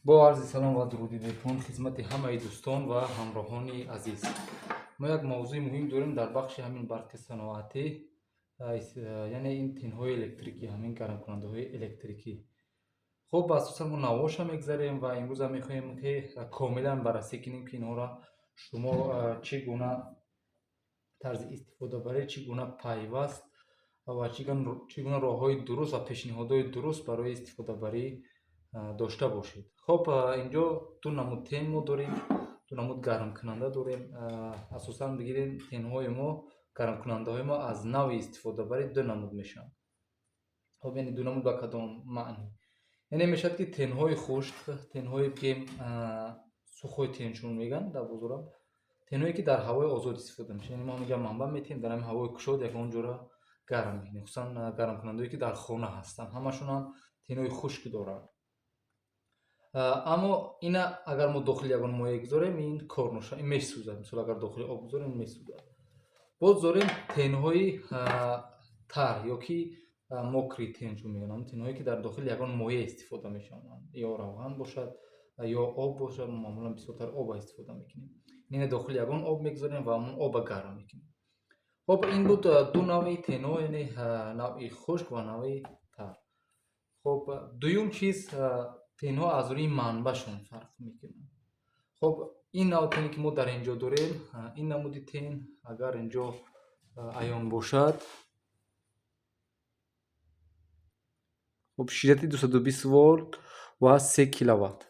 Бо арзи салом ва дуруди бепоён хизмати ҳамаи дӯстон ва ҳамроҳони азиз. Мо як мавзӯи муҳим дорем дар бахши ҳамин барқи саноатӣ, яъне ин тенҳои электрикӣ, ҳамин гармкунандаҳои электрикӣ. Хуб, асосан мо навоша мегзарем ва имрӯза мехоҳем, ки комилан баррасӣ кунем, ки инҳоро шумо чӣ гуна тарзи истифодабарӣ, чӣ гуна пайваст ва чӣ гуна роҳҳои дуруст ва пешниҳодҳои дуруст барои истифодабарӣ дошта бошед. Хуб, инҷо ду намуд тен мо дорем, ду намуд гармкунанда дорем. Асосан бигирем, тенҳои мо, гармкунандаҳои мо аз навъи истифодабарӣ ду намуд мешаванд. Хуб, яъне ду намуд ба кадом маънӣ? Яъне мешавад, ки тенҳои хушк, тенҳое ки сухой теншон мегӯянд дар бозорам, тенҳое ки дар ҳавои озод истифода мешавад. Яъне мо ҳаминҷа манбаъ метиҳем, дар ҳамин ҳавои кушод ягон ҷора гарм мекунем. Хусусан гармкунандаҳое ки дар хона ҳастанд, ҳамашон ҳам тенҳои хушк доранд. Аммо ина агар мо дохили ягон моеъ гузорем, ин кор ноша, ин месӯзад. Мисол, агар дохили об гузорем, месӯзад. Боз дорем тенҳои тар ё ки мокрый теншон мегӯянд, тенҳое ки дар дохили ягон моеъ истифода мешаванд, ё равған бошад, ё об бошад. Мо маъмулан бисёртар оба истифода мекунем. Ина дохили ягон об мегузорем ва ҳамон оба гарм мекунем. Хуб, ин буд ду навъи тенҳо, яъне навъи хушк ва навъи тар. Хуб, дуюм чиз, тенҳо аз рӯи манбаъшон фарқ мекунанд. Хуб, ин навъ тене ки мо дар ин ҷо дорем, ин намуди тен агар ин ҷо аён бошад, хуб, шиддати 220 волт ва 3 киловатт.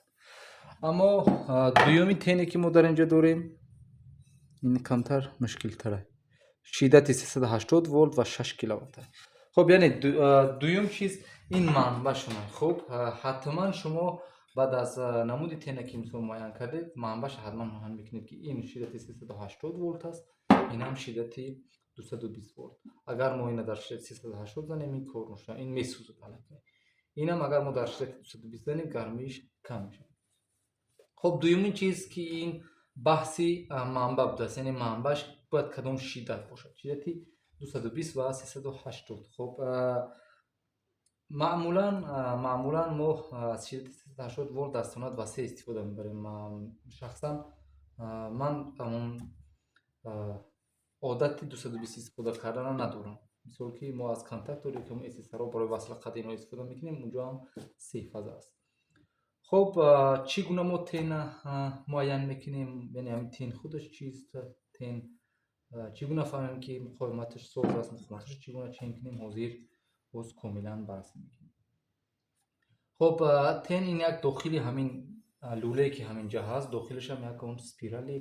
Аммо дуюми тене ки мо дар ин ҷо дорем, ин камтар мушкилтар, шиддати 380 волт ва 6 киловатт. Хуб, яъне дуюм чиз ин манбаъшона. Хуб, ҳатман шумо баъд аз намуди тена ки мисол муайян кардед, манбаъша ҳатман муайян мекунед, ки ин шиддати 380 волт аст, инам шиддати 220 волт. Агар мо ина дар шиддати 380 занем, ин кор мешавад, ин месӯзад аллакай. Инам агар мо дар шиддати 220 занем, гармиш кам мешавад. Хуб, дуюмин чиз ки ин баҳси манбаъ будааст, яъне манбаъш бояд кадом шиддат бошад, шиддати 220 ва 380. Хуб, маъмулан мо аз шиддати 380 волт дар саноат васеъ истифода мебарем. Шахсан ман ҳамон одати 220 истифода кардана надорам. Мисол, ки мо аз контактор ё ки ССР барои васла қадино истифода мекунем, унҷо ҳам сефаза аст. Хуб, чӣ гуна мо тена муайян мекунем? Яъне ҳамин тен худаш чист? Тен чӣ гуна фаҳмем, ки муқовиматаш соз аст? Муқовиматашро чӣ гуна чен кунем? Ҳозир боз комилан баррасӣ мекунем. Хуб, тен ин як дохили ҳамин лӯлае ки ҳамин ҷа ҳаст, дохилашам як он спирали,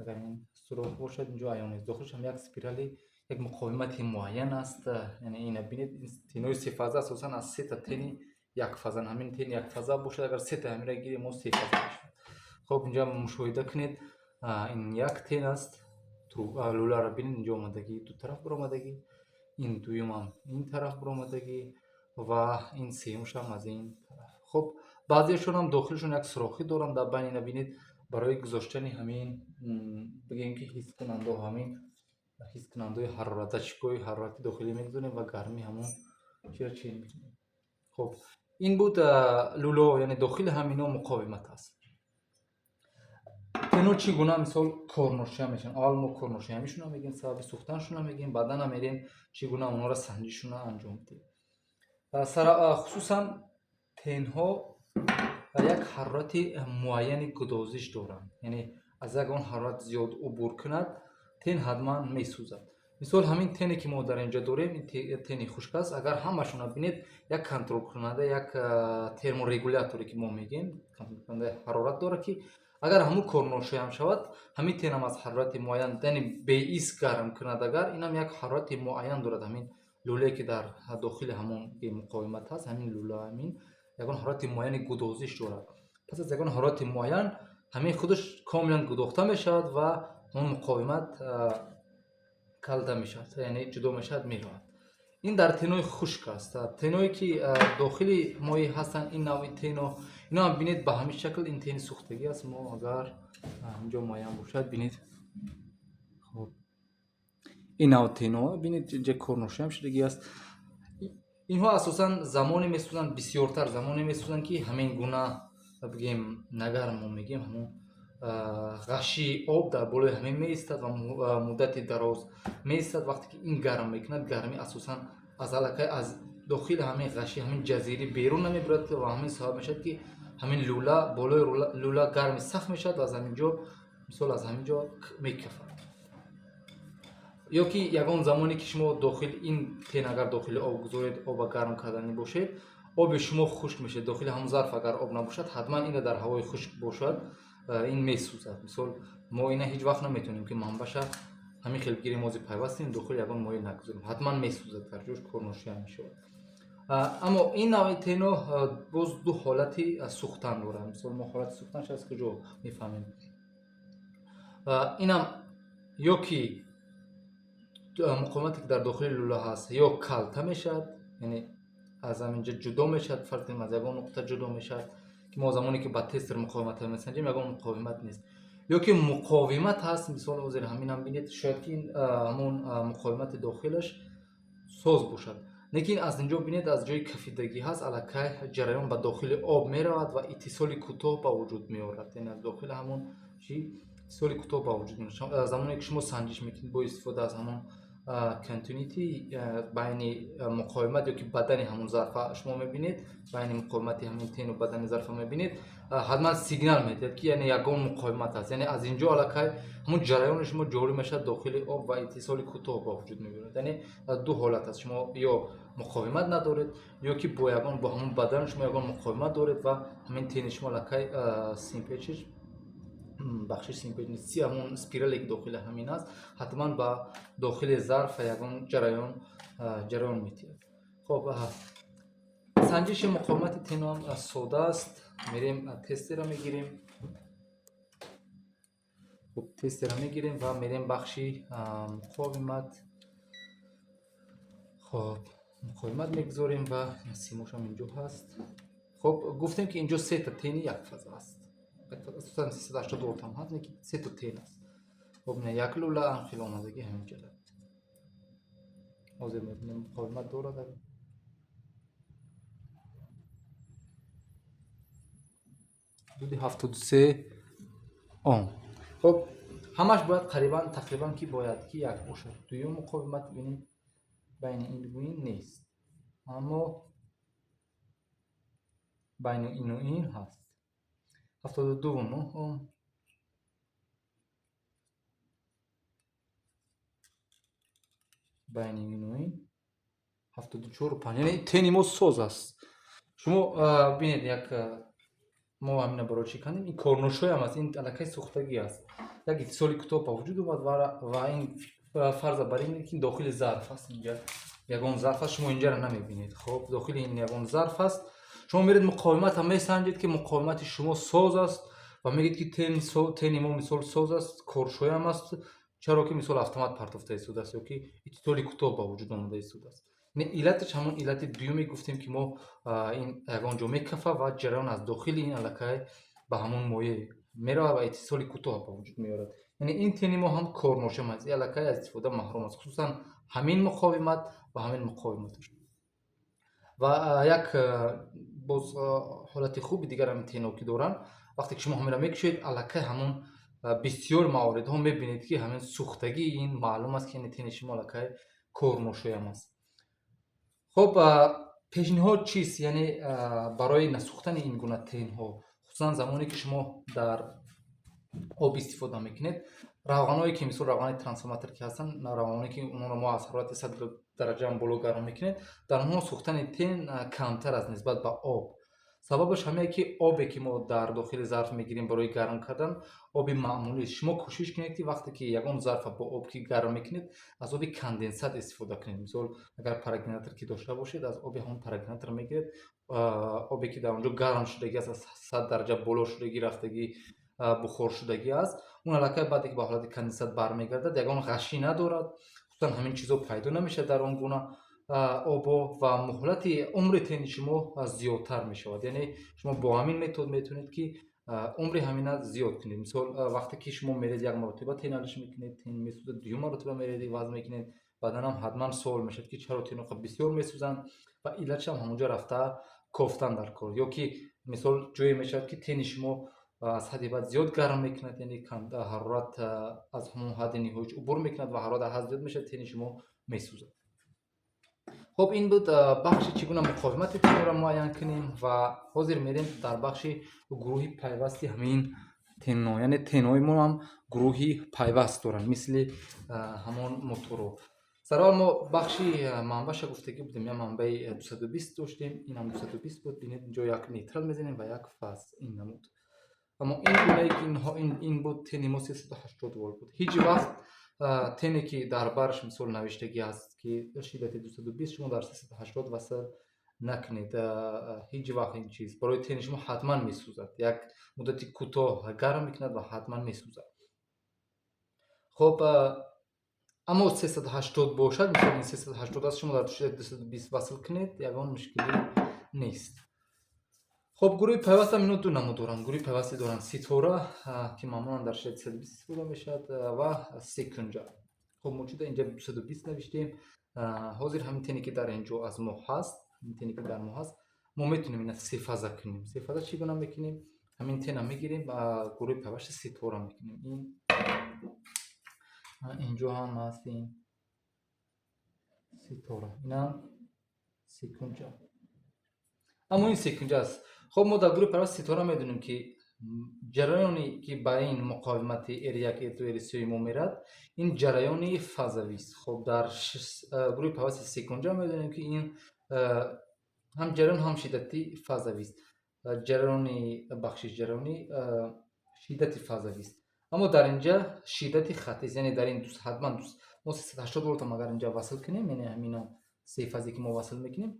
агар ин сурох бошад, инҷо аён нест, дохилашам як спирали, як муқовимати муайян аст. Яъне ина бинед, тенои сефаза асосан аз сета тени якфазан. Ҳамин тени якфаза бошад, агар сета ҳаминро гирем, мо сефаза мешавад. Хуб, инҷа мушоҳида кунед, ин як тен аст. Лӯларо бинед, инҷо омадагӣ, ду тараф баромадагӣ, ин дуюмам ин тараф баромадагӣ ва ин сеюмшам аз ин тараф. Хуб, баъзеашонам дохилашон як сурохӣ доранд дар байни. Ина бинед, барои гузоштани ҳамин, бигӯем ки ҳисскунандаҳо, ҳамин ҳисскунандаҳои ҳарорат, датчикҳои ҳарорати дохилӣ мегузорем ва гармии ҳамон чиро чен мекунем. Хуб, ин буд лӯло, яъне дохили ҳамино муқовимат аст. Тено чӣ гуна мисол корношия мешаванд? Аввал мо корношиямишонро мегӯем, сабаби сӯхтанашонро мегӯем, баъдан мерем чӣ гуна онҳоро санҷишонро анҷом медиҳем. Хусусан тенҳо як ҳарорати муайяни гудозиш доранд, яъне аз ягон ҳарорат зиёд убур кунад, тен ҳатман месӯзад. Мисол, ҳамин тене ки мо дар инҷо дорем, ин тени хушк аст. Агар ҳамашонро бинед, як контролкунанда, як терморегуляторе ки мо мегӯем, контролкунандаи ҳарорат дорад, ки агар ҳамун корношоям шавад, ҳамин тенам аз ҳарорати муайян, яъне беис гарм кунад, агар инам як ҳарорати муайян дорад, ҳамин лӯлае ки дар дохили ҳамон муқовимат ҳаст, ҳамин лӯла ҳамин ягон ҳарорати муайяни гудозиш дорад. Пас аз ягон ҳарорати муайян ҳамин худаш комилан гудохта мешавад ва ҳамон муқовимат калда мешавад, яъне ҷудо мешавад, меравад. Ин дар тенои хушк аст. Теное ки дохили моеъ ҳастанд, ин навъи тено, иноам бинед, ба ҳамин шакл ин тени сӯхтагӣ аст. Мо агар инҷо муайян бошад, бинед. Хуб, ин навъ тено бинед, инҷа корношиям шудагӣ аст. Инҳо асосан замоне месӯзанд, бисёртар замоне месӯзанд, ки ҳамин гуна Бигем, нагар мо мегем, ҳамон ғашии об дар болои ҳамин меистад ва муддати дароз меистад. Вақте ки ин гарм мекунад, гармӣ асосан аз аллакай аз дохили ҳамин ғаши, ҳамин ҷазирӣ берун намебарад ва ҳамин сабаб мешавад, ки ҳамин лӯла, болои лӯла гарми сахт мешавад ва аз ҳамин ҷо, мисол, аз ҳамин ҷо мекафад. Ё ки ягон замоне ки шумо дохил ин тен, агар дохили об гузоред, оба гарм карданӣ бошед, оби шумо хушк мешавад. Дохили ҳамон зарф агар об набошад, ҳатман ина дар ҳавои хушк бошад, ин месӯзад. Мисол, мо ина ҳеҷ вақт наметавонем, ки манбаша ҳамин хел бигирем, ози пайвастем, дохили ягон моеъ нагузорем, ҳатман месӯзад, дар ҷош корношоям мешавад. Аммо ин навъи тено боз ду ҳолати сӯхтан дорад. Мисол, мо ҳолати сӯхтанш аз куҷо мефаҳмем? Инам ё ки муқовимате, ки дар дохили лӯла ҳаст, ё калта мешавад, яъне аз ҳаминҷо ҷудо мешавад, фарз кунем, аз ягон нуқта ҷудо мешавад, ки мо замоне ки ба тестер муқовиматро месанҷем, ягон муқовимат нест, ё ки муқовимат ҳаст. Мисол, ҳозир ҳаминам бинед, шояд ки ин ҳамон муқовимати дохилаш соз бошад, лекин аз инҷо бинед, аз ҷои кафидагӣ ҳаст, аллакай ҷараён ба дохили об меравад ва иттисоли кӯтоҳ ба вуҷуд меорад. Яъне аз дохили ҳамон чи иттисоли кӯтоҳ ба вуҷуд меорад. Замоне ки шумо санҷиш мекунед бо истифода аз ҳамон continuity байни муқовимат ё ки бадани ҳамон зарфа, шумо мебинед, байни муқовимати ҳамин тену бадани зарфа мебинед, ҳатман сигнал медиҳад, ки яъне ягон муқовимат аст. Яъне аз инҷо аллакай ҳамон ҷараёни шумо ҷорӣ мешавад дохили об ва иттисоли кӯтоҳ ба вуҷуд меорад. Яъне ду ҳолат аст: шумо ё муқовимат надоред, ё ки бо ягон, бо ҳамон бадани шумо ягон муқовимат доред ва ҳамин тени шумо аллакай симпечиш, бахшиш, симпеч нест, ҳамон спирале, ки дохили ҳамин аст, ҳатман ба дохили зарф ягон ҷараён метиҳад. Хоб, санҷиши муқовимати теноам сода аст. Мерем, тестера мегирем. Хуб, тестера мегирем ва мерем бахши муқовимат. Хоб, муқовимат мегузорем ва симошам инҷо ҳаст. Хоб, гуфтем, ки инҷо сета тени якфаза аст, асосан 380 волт ҳам ҳаст, лекин сета тен аст. Хоб, не, як лӯла анхел омадагӣ ҳаминҷо. Ҳозир мебинем, муқовимат дорад. Ҳудуди 73 ом. Хоб, ҳамаш бояд қарибан, тақрибан ки бояд ки як бошад. Дуюм муқовимат бинем, байни ин ва ин нест, аммо байни ину ин ҳаст, 72,9 ом. Байни ину ин 74,5, яъне тени мо соз аст. Шумо бинед, як мо ҳамина барои чӣ кардем? Ин корношоям аст, ин аллакай сӯхтагӣ аст. Як иттисоли кӯтоҳ ба вуҷуд омад ва ин фарза бар ин, ки дохили зарф аст. Инҷа ягон зарф аст, шумо инҷаро намебинед. Хоб, дохили ин ягон зарф аст. Шумо меред, муқовиматам месанҷед, ки муқовимати шумо соз аст ва мегӯед, ки тени мо, мисол, соз аст, коршоям аст. Чаро ки, мисол, автомат партофта истодааст ё ки иттисоли кӯтоҳ ба вуҷуд омада истодааст? Не, иллаташ ҳамон иллати дуюме гуфтем, ки мо ин ягон ҷо мекафа ва ҷараён аз дохили ин аллакай ба ҳамон моеъ меравад ва иттисоли кӯтоҳ ба вуҷуд меорад. Яъне ин тени мо ҳам корношоям аст, ин аллакай аз истифода маҳрум аст, хусусан ҳамин муқовимат ва ҳамин муқовиматаш. Ва як боз ҳолати хуби дигар ҳамин тено ки доранд: вақте ки шумо ҳаминро мекушоед, аллакай ҳамон бисёр мавридҳо мебинед, ки ҳамин сӯхтагии ин маълум аст, ки яъне тени шумо аллакай корношоям аст. Хоб, пешниҳод чист? Яъне барои насӯхтани ин гуна тенҳо, хусусан замоне ки шумо дар об истифода мекунед, равғанҳое ки, мисол, равғани трансформатор ки ҳастанд, равғанҳое ки онро мо аз ҳарорати 100 дараҷаам боло гарм мекунем, дар онҳо сӯхтани тен камтар аст нисбат ба об. Сабабаш ҳамее, ки обе, ки мо дар дохили зарф мегирем барои гарм кардан, оби маъмулист. Шумо кӯшиш кунед, ки вақте ки ягон зарфа бо об ки гарм мекунед, аз оби конденсат истифода кунед. Мисол, агар парогенератор ки дошта бошед, аз оби ҳамон парогенератор мегиред, обе ки дар он ҷо гарм шудагӣ аст, аз 100 дараҷа боло шудагӣ рафтагӣ, бухоршудагӣ аст. Он аллакай баъде ки ба ҳолати конденсат бармегардад, ягон ғашӣ надорад, хусусан ҳамин чизо пайдо намешавад дар он гуна обо ва муҳлати умри тени шумо зиёдтар мешавад. Яъне шумо бо ҳамин метод метавонед, ки умри ҳамина зиёд кунед. Мисол, вақте ки шумо меред, як маротиба тен алиш мекунед, тен месӯзад, дуюм маротиба меред, иваз мекунед, баъдан ҳам ҳатман суол мешавад, ки чаро теноқа бисёр месӯзанд ва иллатшам ҳамонҷо рафта кофтан дар кор ё ки Мисол, ҷое мешавад, ки тени шумо аз ҳадди баъд зиёд гарм мекунад, яъне ҳарорат аз ҳамон ҳадди ниҳоиш убур мекунад ва ҳарорат аз ҳад зиёд мешавад, тени шумо месӯзад. Хуб, ин буд бахши чӣ гуна муқовимати тенро муайян кунем ва ҳозир мерем дар бахши гурӯҳи пайвасти ҳамин тенҳо, яъне тенҳои мо ҳам гурӯҳи пайваст доранд, мисли ҳамон моторҳо. Сараввал мо бахши манбаъша гуфтагӣ будем, як манбаи 220 доштем, инам 220 буд. Бинед, инҷо як нейтрал мезанем ва як фаз ин намуд. Аммо ин гунае ки ин буд, тени мо 380 волт буд. Ҳеҷ вақт тене, ки дар барш, мисол, навиштагӣ ҳаст, ки шиддати 220, шумо дар 380 васл накунед ҳеҷ вақт. Ин чиз барои тени шумо ҳатман месӯзад, як муддати кӯтоҳ гарм мекунад ва ҳатман месӯзад. Хуб, аммо 380 бошад, мисол, ин 380 аст, шумо дар шиддати 220 васл кунед, ягон мушкилӣ нест. Хуб, гурӯҳи пайвастам ино ду намуд доранд. Гурӯҳи пайвасте доранд ситора, ки маъмулан дар шиддати 320 истифода мешавад, ва секунҷа. Хуб, мо чида инҷа 220 навиштем. Ҳозир ҳамин тене, ки дар инҷо аз мо ҳаст, ҳамин тене, ки дар мо ҳаст, мо метавонем ина сефаза кунем. Сефаза чӣ гуна мекунем? Ҳамин тена мегирем ва гурӯҳи пайвасти ситора мекунем. Ин инҷо ҳам ҳаст, ин ситора, инам секунҷа, аммо ин секунҷа аст. Хуб, мо дар гурӯҳи пайвасти ситора медонем, ки ҷараёне, ки ба ин муқовимати R1, R2, R3 мо мерад, ин ҷараёни фазавист. Хуб, дар гурӯҳи пайвасти секунҷа медонем, ки ин ҳам ҷараён, ҳам шиддати фазавист, ҷараёни, бахшиш, ҷараёни шиддати фазавист, аммо дар инҷа шиддати хатист, яъне дар ин ҳатман мо 380 волтам агар инҷа васл кунем, яъне ҳамина сефазе, ки мо васл мекунем,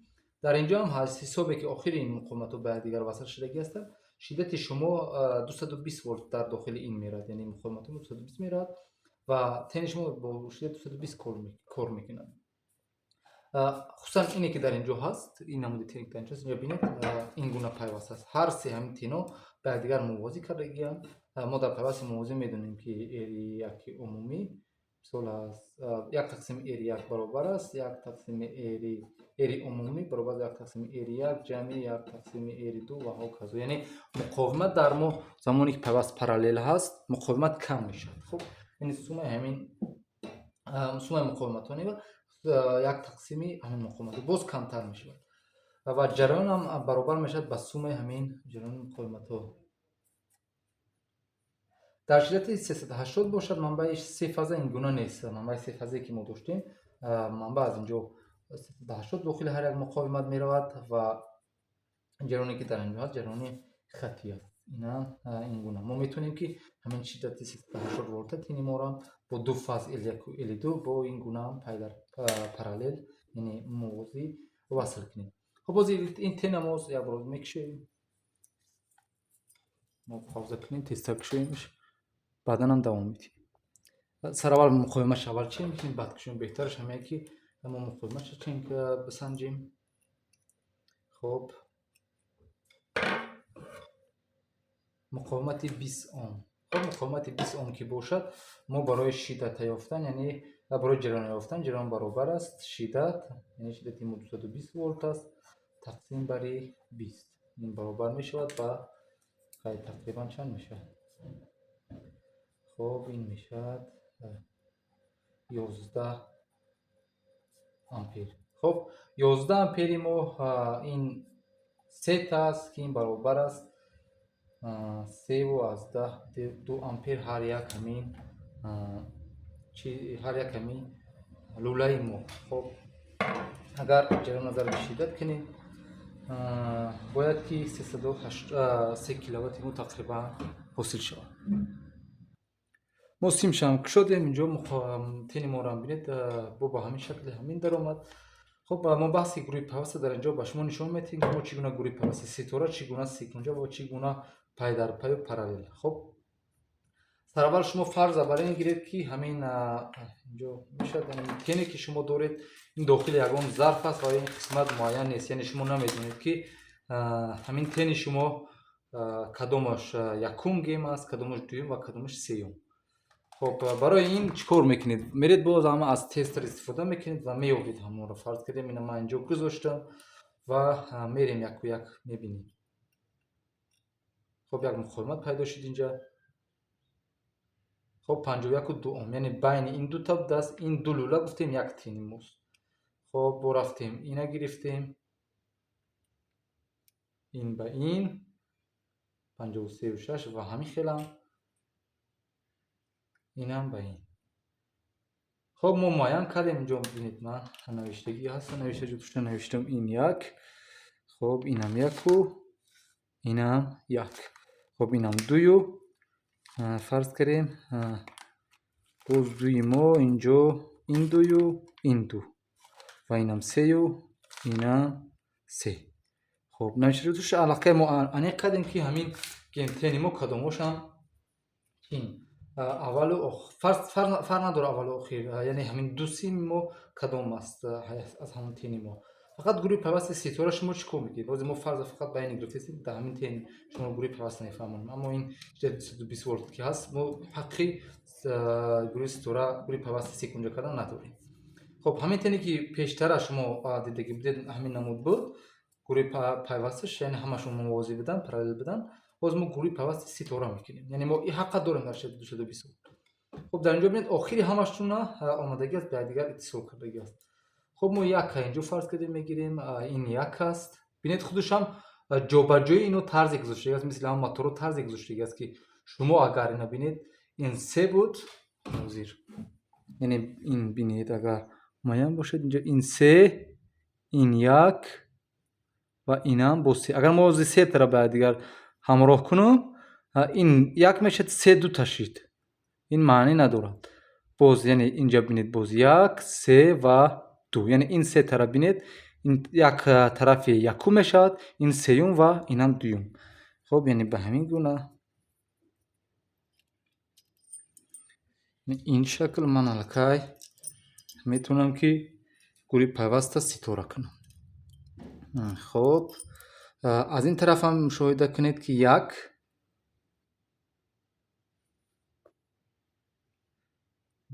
дар инҷо ҳам аз ҳисобе, ки охири ин муқовиматҳо ба якдигар васл шудагӣ ҳастанд, шиддати шумо 220 волт дар дохили ин меравад, яъне муқовиматҳо 220 меравад ва тени шумо бо шиддати 220 кор мекунад. Хусусан ине, ки дар инҷо ҳаст, ин намуди тене, ки дар инҷо ҳаст, инҷо бинед, ин гуна пайваст аст. Ҳар се ҳамин тено ба якдигар мувозӣ кардагианд. Мо дар пайвасти мувозӣ медонем, ки R яки умумӣ, мисол, аз як тақсими R як баробар аст як тақсими R умумӣ баробар як тақсими R як ҷамъи як тақсими R ду ва ҳоказо. Яъне муқовимат дар мо замоне, ки пайваст параллел ҳаст, муқовимат кам мешавад. Хуб, яъне суммаи ҳамин суммаи муқовиматҳо як тақсими ҳамин муқовимат боз камтар мешавад ва ҷараён ҳам баробар мешавад ба суммаи ҳамин ҷараёни муқовиматҳо. Дар шиддати 380 бошад, манбаи сефаза ин гуна нест. Манбаи сефазае, ки мо доштем, манбаъ аз инҷо 380 дохили ҳар як муқовимат меравад ва ҷараёне, ки дар инҷо ҳаст, ҷараёни хатӣ аст. Ина ин гуна мо метавонем, ки ҳамин шиддати 380 волта тини моро бо ду фаз L1 L2 бо ин гуна параллел, яъне мувозӣ васл кунем. Хуб, боз ин тена мо як бор мекушем, мо пауза кунем, тезтар кушоемш, баъдан ҳам давом медиҳем. Сараввал муқовиматш аввал чен мекунем, баъд кушоем. Беҳтараш ҳамае, ки мо муқовиматша чен бисанҷем. Хуб, муқовимати 20 ом. Хуб, муқовимати 20 ом ки бошад, мо барои шиддата ёфтан, яъне барои ҷараён ёфтан, ҷараён баробар аст шиддат, яъне шиддати мо 220 волт аст, тақсим бари 20. Ин баробар мешавад ба тақрибан чанд мешавад? Хуб, ин мешавад 11 ампер. Хуб, 11 ампери мо ин сета аст, ки ин баробар аст 3,2 ампер ҳар як ҳамин ҳар як ҳамин лӯлаи мо. Хуб, агар ҷараён назар ба шиддат кунем, бояд ки 3 киловатти мо тақрибан ҳосил шавад. Мо симшам кушодем, инҷо тени моро бинед, бо ба ҳамин шакли ҳамин даромад. Хуб, мо баҳси гурӯҳи пайваста дар инҷо ба шумо нишон медиҳем, ки мо чӣ гуна гурӯҳи пайвасти ситора, чӣ гуна секунҷа ва чӣ гуна пайдарпаю параллел. Хуб, сараввал шумо фарза бар ин гиред, ки ҳамин инҷо мешавад, тене, ки шумо доред, ин дохили ягон зарф аст ва ин қисмат муайян нест, яъне шумо намедонед, ки ҳамин тени шумо кадомаш якум гем аст, кадомаш дуюм ва кадомаш сеюм. Хуб, барои ин чӣ кор мекунед? Меред, боз ҳама аз тестер истифода мекунед ва меёбед ҳамонро. Фарз кардем, ина ман инҷо гузоштам ва мерем, яку як мебинем. Хоб, як муқовимат пайдо шуд инҷа. Хоб, 51,2 ом, яъне байни ин дута будааст, ин ду лӯла гуфтем як тени мост. Хоб, бо рафтем ина гирифтем, ин ба ин 53,6 ва ҳамин хелам инам ба ин. Хоб, мо муайян кардем, инҷо бинед, ман навиштагӣ ҳаст, навишта ҷудошта навиштам, ин як, хоб, инам яку, инам як, хоб, инам дую, фарз кардем, боз дуи мо инҷо ин дую, ин ду ва инам сею, инам се. Хоб, навишта ҷудошта аллакай мо аниқ кардем, ки ҳамин гентени мо кадомошам ин аввалу фарқ надорад, аввалу охир, яъне ҳамин ду сими мо кадом аст аз ҳамон тени мо. Фақат гурӯҳи пайвасти ситора шумо чӣ кор мекунед? Бозе мо фарза фақат ба ин гирифтем, дар ҳамин тен шумо гурӯҳи пайваст намефаҳмонем, аммо ин 220 волт ки ҳаст, мо ҳаққи гурӯҳи ситора, гурӯҳи пайвасти секунҷа кардан надорем. Хоб, ҳамин тене ки пештара шумо дидагӣ будед, ҳамин намуд буд гурӯҳи пайвасташ, яъне ҳамашон мувозӣ буданд, параллел буданд. Боз мо гурӯҳи пайвасти ситора мекунем, яъне мо ин ҳаққа дорем дар шиддати 220 волт. Хоб, дар инҷо бинед, охири ҳамашона омадагӣ аст, ба якдигар иттисол кардагӣ аст. Хоб, мо як инҷо фарз кардем мегирем, ин як аст. Бинед, худашам ҷобаҷои ино тарзе гузоштагӣ аст, мисли ҳамон моторо тарзе гузоштагӣ аст, ки шумо агар ина бинед, ин се буд ҳозир, яъне ин бинед, агар муайян бошад, инҷо ин се, ин як ва инам бо се. Агар мо ҳозир се тара ба якдигар ҳамроҳ кунем, ин як мешавад, се дута шид, ин маънӣ надорад. Боз яъне инҷа бинед, боз як, се ва ду, яъне ин се тара бинед, ин як тарафи якум мешавад, ин сеюм ва инам дуюм. Хоб, яъне ба ҳамин гуна ин шакл ман аллакай метавонам ки гурӯҳи пайваста ситора кунам. Хоб, аз ин тараф ҳам мушоҳида кунед, ки як,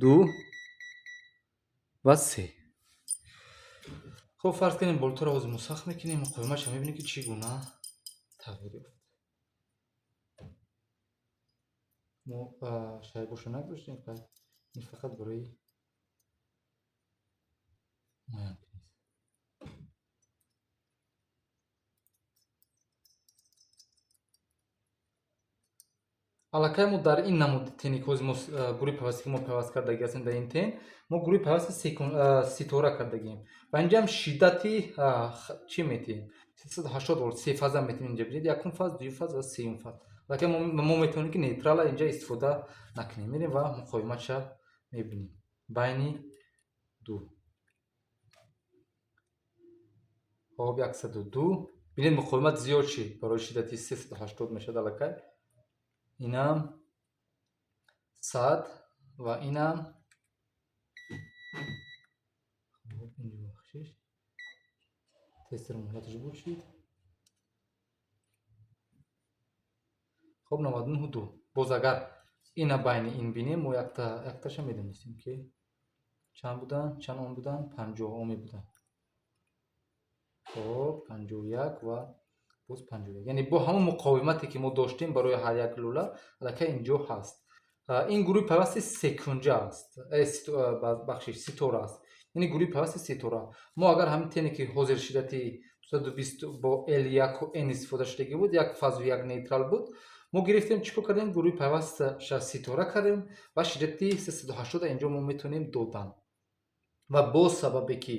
ду ва се. Хоб, фарз кунем болторо ҳозир мо сахт мекунем, муқовиматша мебинем, ки чӣ гуна тағйир ёфт. Мо шайбоша нагузоштем, ин фақат барои муайян кунем. Аллакай мо дар ин намуди тени ки ҳозир мо гурӯҳи пайвасте ки мо пайваст кардагӣ ҳастем, дар ин тен мо гурӯҳи пайвасти ситора кардагием ва инҷаам шиддати чӣ метиҳем? 380 волт се фаза метиҳем. Инҷа бинед, якум фаз, дуюм фаз ва сеюм фаз. Аллакай мо метавонем, ки нейтрала инҷа истифода накунем, мерем ва муқовиматша мебинем байни ду. Хоб, 102, бинед, муқовимат зиёд шид, барои шиддати 380 мешавад аллакай, инам 100 ва инам бахшиш, тестер муҳлаташ буд шид. Хоб, 99,2. Боз агар ина байни ин бинем, мо якташа медонистем, ки чанд буданд, чанд ом буданд, 50 оме буданд. Хоб, 51 ва боз 51, яъне бо ҳамон муқовимате ки мо доштем барои ҳар як лӯла, аллакай инҷо ҳаст. Ин гурӯҳи пайвасти секунҷа аст, бахшиш, ситора аст, яъне гурӯҳи пайвасти ситора. Мо агар ҳамин тене ки ҳозир шиддати 220 бо L яку N истифода шудагӣ буд, як фазу як нейтрал буд, мо гирифтем, чӣ кор кардем? Гурӯҳи пайвасташа ситора кардем ва шиддати 380 инҷо мо метавонем додан. Ва боз сабабе ки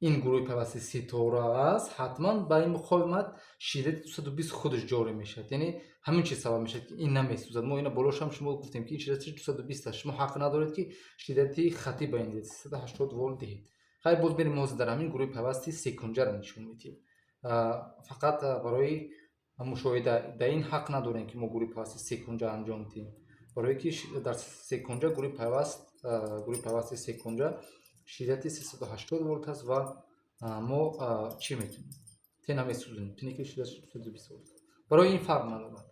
ин гурӯҳи пайвасти ситора аст, ҳатман ба ин муқовимат шиддати 220 худаш ҷорӣ мешавад, яъне ҳамин чиз сабаб мешавад, ки ин намесӯзад. Мо ина болошам шумо гуфтем, ки ин шиддати 220 аст, шумо ҳақ надоред, ки шиддати хатӣ ба ин диҳед, 380 волт диҳед. Хайр, боз мерем, ҳозир дар ҳамин гурӯҳи пайвасти секунҷаро нишон медиҳем, фақат барои мушоҳида. Дар ин ҳақ надорем, ки мо гурӯҳи пайвасти секунҷа анҷом диҳем, барое ки дар секунҷа гурӯҳи пайвасти секунҷа шиддати 380 волт аст ва мо чӣ метавонем? Тена месӯзонем, тене ки шиддати 220 волт, барои ин фарқ надорад.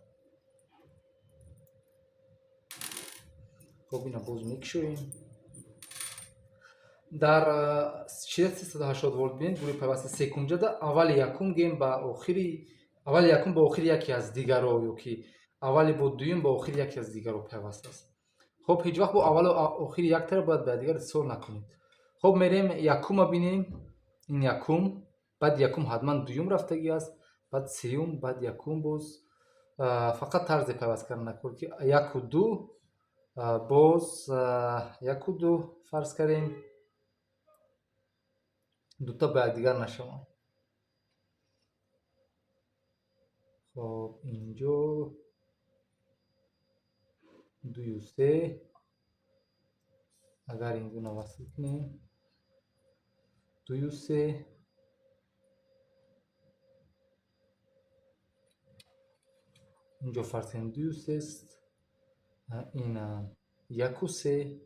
Хоб, ина боз мекушоем. Дар шиддати 380 волт бинед, гурӯҳи пайвасти секунҷада аввали якум гем ба охири, аввали якум ба охири яке аз дигаро ё ки Аввали бо дуюм ба охири яке аз дигарро пайваст аст. Хоб, ҳеҷ вақт бо аввалу охири яктара бояд ба дигар иттисол накунед. Хоб, мерем якума бинем. Ин якум, баъд якум ҳатман дуюм рафтагӣ аст, баъд сеюм, баъд якум боз. Фақат тарзе пайваст кардан накун, ки яку ду, боз яку ду фарз кардем, дута ба якдигар нашаванд. Хоб, инҷо дую се, агар ин гуна васл кунем, дую се, инҷо фарз кунем дую сест, ин яку се,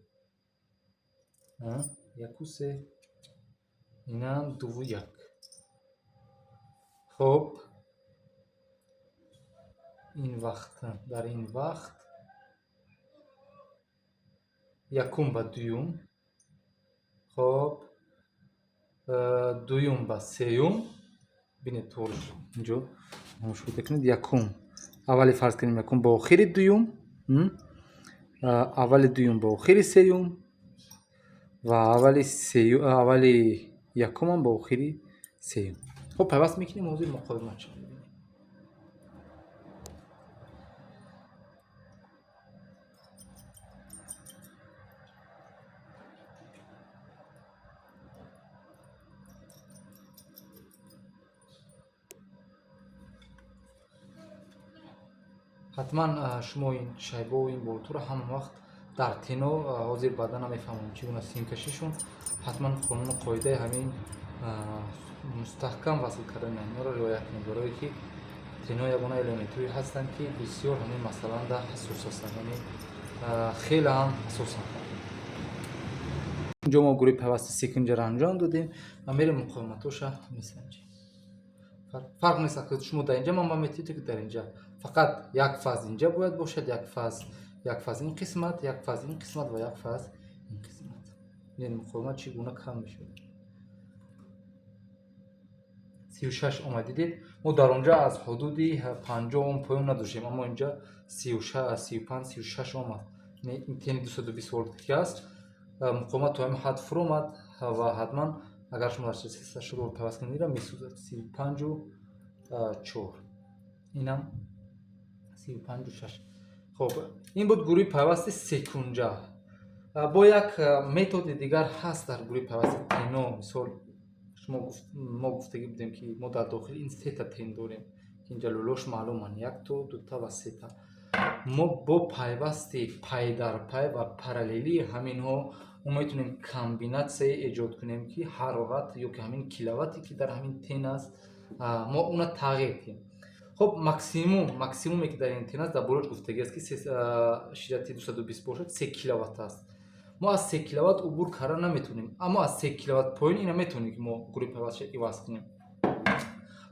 яку се, инам дуву як. Хоб, ин вақт, дар ин вақт якум ба дуюм, хоб, дуюм ба сеюм. Бинед, туғри инҷо мушоҳида кунед. Якум аввали фарз кунем якум ба охири дуюм, аввали дуюм ба охири сеюм ва аввали якумам ба охири сеюм. Хоб, пайваст мекунем, ҳозир муқовимат шавад. Ҳатман шумо ин шайбову ин болтуро ҳама вақт дар тено, ҳозир баъдан намефаҳмам чӣ гуна симкашишон, ҳатман қонуну қоидаи ҳамин мустаҳкам васл кардани инҳоро риоя кунед, барое ки тено ягона элементҳое ҳастанд, ки бисёр ҳамин масъаланда ҳассос ҳастанд, яъне хеле ҳам ҳассосанд. Инҷо мо гурӯҳи пайвасти секунҷаро анҷом додем ва мерем муқовиматоша месанҷем. Фарқ нест, ки шумо дар инҷа манба метиҳед, ки дар инҷа. Фақат як фаз инҷа бояд бошад, як фаз ин қисмат, як фаз ин қисмат ва як фаз ин қисмат. Бинед, муқовимат чӣ гуна кам мешавад. 36 омад, дидед? Мо дар онҷа аз ҳудуди 50 ом поён надоштем, аммо инҷа 35, 36 омад. Ин тени 220 волт ки аст, муқовимат то ҳамин ҳад фуромад ва ҳатман агар шумо дар 380 волт пайваст кунед, инро месӯзад. 35,4, инам 35,6. Хоб, ин буд гурӯҳи пайвасти секунҷа. Бо як методи дигар ҳаст дар гурӯҳи пайвасти тено. Мисол, мо гуфтагӣ будем, ки мо дар дохили ин сета тен дорем, ки инҷа лӯлош маълуманд, якто, дута ва сета. Мо бо пайвасти пай дар пай ва параллелии ҳаминҳо мо метавонем комбинатсияе эҷод кунем, ки ҳарорат ё ки ҳамин киловатте, ки дар ҳамин тен аст, мо уна тағйир диҳем. Хоб, максимуме ки дар ин тен аст, дар болош гуфтагӣ аст, ки шиддати 220 бошад, 3 киловатт аст. Мо аз 3 киловатт убур карда наметавонем, аммо аз 3 киловатт поён ина метавонем, ки мо гурӯҳи пайвастша иваз кунем.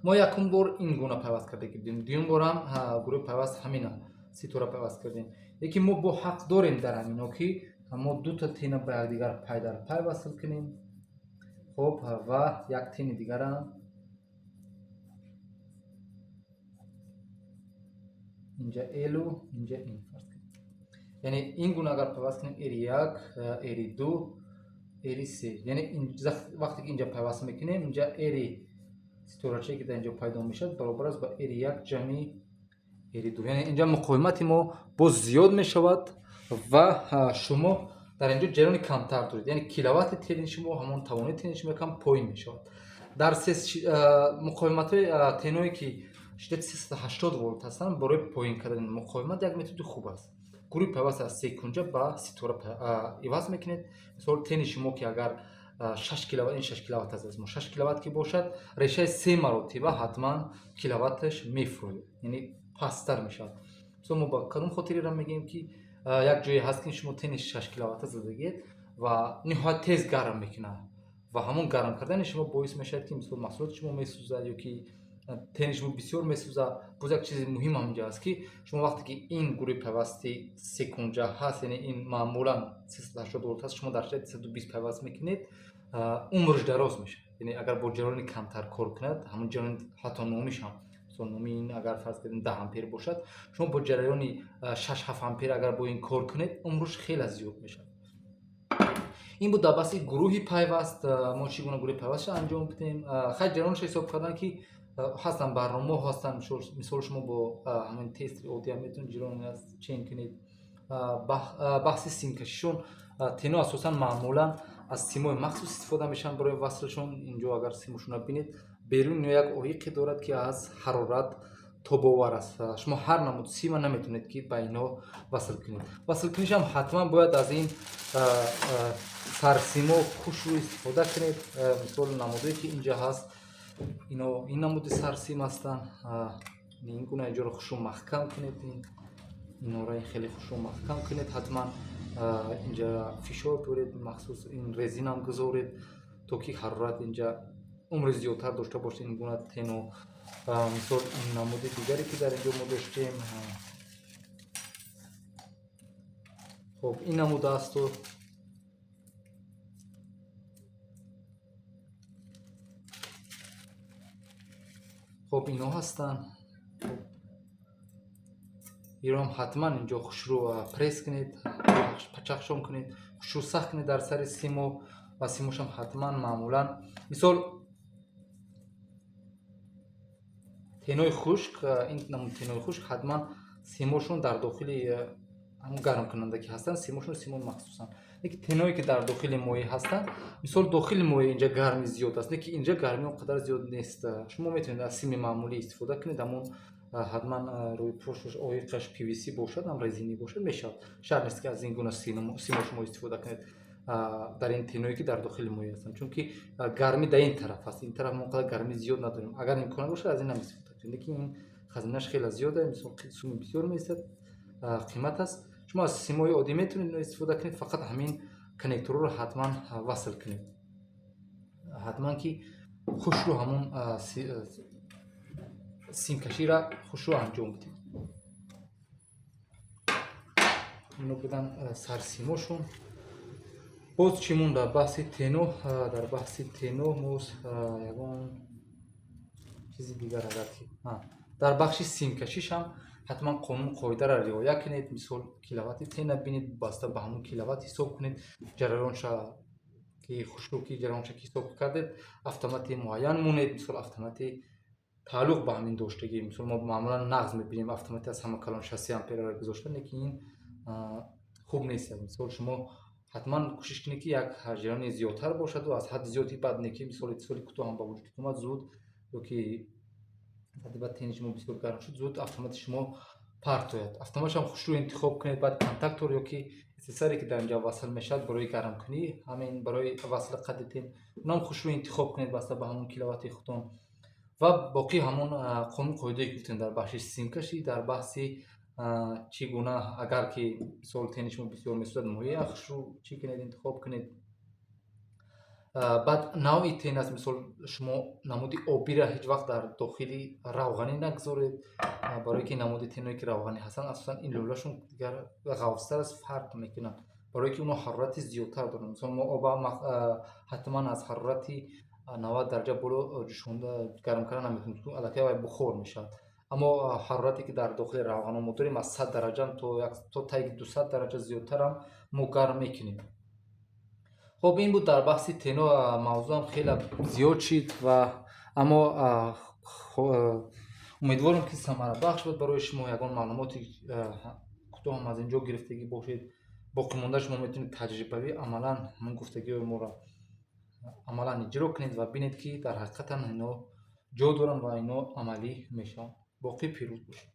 Мо якум бор ин гуна пайваст карда будем, дуюм борам гурӯҳи пайваст ҳамина ситора пайваст кардем. Лекин мо бо ҳақ дорем дар ҳамино, ки мо дута тена ба якдигар пай дар пай васл кунем. Хоб, ва як тени дигарам инҷа элу инҷа ин фарз кунем. Яъне ин гуна агар пайваст кунем, эри як, эри ду, эри се. Яъне вақте ки инҷа пайваст мекунем, инҷа эри ситорачае, ки дар инҷо пайдо мешавад, баробар аст ба эри як ҷамъи эри ду. Яъне инҷа муқовимати мо боз зиёд мешавад ва шумо дар инҷо ҷараёни камтар доред. Яъне киловатти тени шумо, ҳамон тавонои тени шумо якам поин мешавад. Дар муқовиматҳои теное, ки шиддати 380 волт ҳастанд, барои поин кардани муқовимат як методи хуб аст. Гурӯҳи пайваст аз секунҷа ба ситора иваз мекунед. Мисол, тени шумо ки агар 6 киловатт, ин 6 киловатт аст, аз мо 6 киловатт ки бошад, решаи се маротиба ҳатман киловатташ мефурӯяд, яъне пасттар мешавад. Мисол, мо ба кадом хотиреро мегӯем, ки як ҷое ҳаст, ки шумо тени 6 киловатта задагиед ва ниҳоят тез гарм мекунад ва ҳамон гарм кардани шумо боис мешавад, ки мисол маҳсулоти шумо месӯзад ё ки тени шумо бисёр месӯзад. Боз як чизи муҳим ҳам инҷо аст, ки шумо вақте ки ин гурӯҳи пайвасти секунҷа ҳаст, яъне ин маъмулан 380 волт аст, шумо дар шиддати 320 пайваст мекунед, умрш дароз мешавад. Яъне агар бо ҷараёни камтар кор кунад, ҳамон ҷараёни ҳатто номиш ҳам Мисол, номи ин агар фарз кардем 10 ампер бошад, шумо бо ҷараёни 6-7 ампер агар бо ин кор кунед, умрш хеле зиёд мешавад. Ин буд дар баҳси гурӯҳи пайваст. Мо чӣ гуна гурӯҳи пайвастша анҷом бидем. Хайр, ҷараёнша ҳисоб кардан, ки ҳастанд барномаҳо ҳастанд. Мисол, шумо бо ҳамин тестри оддиам метавонед ҷараён чен кунед. Баҳси симкашишон, тено асосан маъмулан аз симои махсус истифода мешаванд барои васлшон. Инҷо агар симошонро бинед, берун ино як оиқе дорад, ки аз ҳарорат тобовар аст. Шумо ҳар намуд сима наметавонед, ки ба ино васл кунед. Васлкунишам ҳатман бояд аз ин сарсимо хушрӯ истифода кунед. Мисол, намудое ки инҷа ҳаст, ино ин намуди сарсим ҳастанд. Ин гуна инҷоро хушрӯ маҳкам кунед, инора хеле хушрӯ маҳкам кунед. Ҳатман инҷа фишор биёред, махсус ин резинам гузоред, то ки ҳарорат инҷа умри зиёдтар дошта бошад ин гуна тено. Мисол, ин намуди дигаре, ки дар инҷо мо доштем, хоб, ин намуд асту. Хоб, ино ҳастанд. Ироам ҳатман инҷо хушрӯ пресс кунед, пачахшон кунед, хушрӯ сахт кунед дар сари симо. Ва симошам ҳатман маъмулан, мисол, тенои хушк, ин намуд тенои хушк ҳатман симошон дар дохили ҳамон гармкунанда ки ҳастанд, симошон симои махсусанд. Лекин теное ки дар дохили моеъ ҳастанд, мисол, дохили моеъ инҷа гарми зиёд аст, лекин инҷа гарми он қадар зиёд нест. Шумо метавонед аз сими маъмулӣ истифода кунед, ҳамон ҳатман рӯи пушташ оиқаш PVC бошад, ҳам резинӣ бошад, мешавад. Шарт нест, ки аз ин гуна симо шумо истифода кунед дар ин теное, ки дар дохили моеъ ҳастанд, чунки гармӣ дар ин тараф аст. Ин тараф мо он қадар гармӣ зиёд надорем. Агар имкон бошад, аз ин ҳам истифода кунед, лекин ин хазинаш хеле зиёд аст. Мисол, суми бисёр меистад, қимат аст. Шумо аз симои оддӣ метавонед ино истифода кунед, фақат ҳамин коннекторҳоро ҳатман васл кунед, ҳатман ки хушрӯ ҳамон симкаширо хушрӯ анҷом бидед. Ино будан сарсимошон. Боз чӣ монд дар баҳси тено? Дар баҳси тено моз ягон чизи дигар агар ки, дар бахши симкашишам ҳатман қонун қоидаро риоя кунед. Мисол, киловатти тена бинед, баста ба ҳамон киловатт ҳисоб кунед ҷараёнша, ки хушрӯ ки ҷараёнша ки ҳисоб кардед, автомати муайян монед. Мисол, автомати тааллуқ ба ҳамин доштагӣ. Мисол, мо маъмулан нағз мебинем автомати аз ҳама калон 60 амперро гузошта, лекин ин хуб нест. Мисол, шумо ҳатман кӯшиш кунед, ки як ҷараёни зиёдтар бошаду аз ҳадди зиёди бад не, ки мисол, иттисоли кӯтоҳ ҳам ба вуҷуд омад зуд ё ки баъд тени шумо бисёр гарм шуд, зуд автомати шумо партояд. Автоматшам хушрӯ интихоб кунед. Баъд контактор ё ки ССРе, ки дар инҷа васл мешавад барои гармкунӣ, ҳамин барои васли қадди тен, унам хушрӯ интихоб кунед баста ба ҳамон киловатти худтон. Ва боқӣ ҳамон қонун қоидае, ки гуфтем дар бахши симкашӣ, дар баҳси чӣ гуна агар ки мисол тени шумо бисёр месӯзад, моеъ хушрӯ чӣ кунед, интихоб кунед. Баъд навъи тен аст. Мисол, шумо намуди обиро ҳеҷ вақт дар дохили равғанӣ нагузоред, барое ки намуди теное, ки равғанӣ ҳастанд, асосан ин лӯлашон дигар ғафзтар аст, фарқ мекунанд, барое ки онҳо ҳарорати зиёдтар доранд. Мисол, мо оба ҳатман аз ҳарорати 90 дараҷа боло ҷӯшонда гарм кардан наметавонем, аллакай вай бухор мешавад. Аммо ҳарорате, ки дар дохили равғанҳо мо дорем, аз 100 дараҷа то таги 200 дараҷа зиёдтарам мо гарм мекунем. Хоб, ин буд дар баҳси тено. Мавзӯам хеле зиёд шид ва аммо умедворам, ки самарабахш буд барои шумо. Ягон маълумоти кӯтоҳам аз инҷо гирифтагӣ бошед. Боқимонда шумо метавонед таҷрибавӣ амалан ҳамон гуфтагиҳои моро амалан иҷро кунед ва бинед, ки дар ҳақиқатан ино ҷо доранд ва ино амалӣ мешаванд. Боқӣ пирӯз бошед.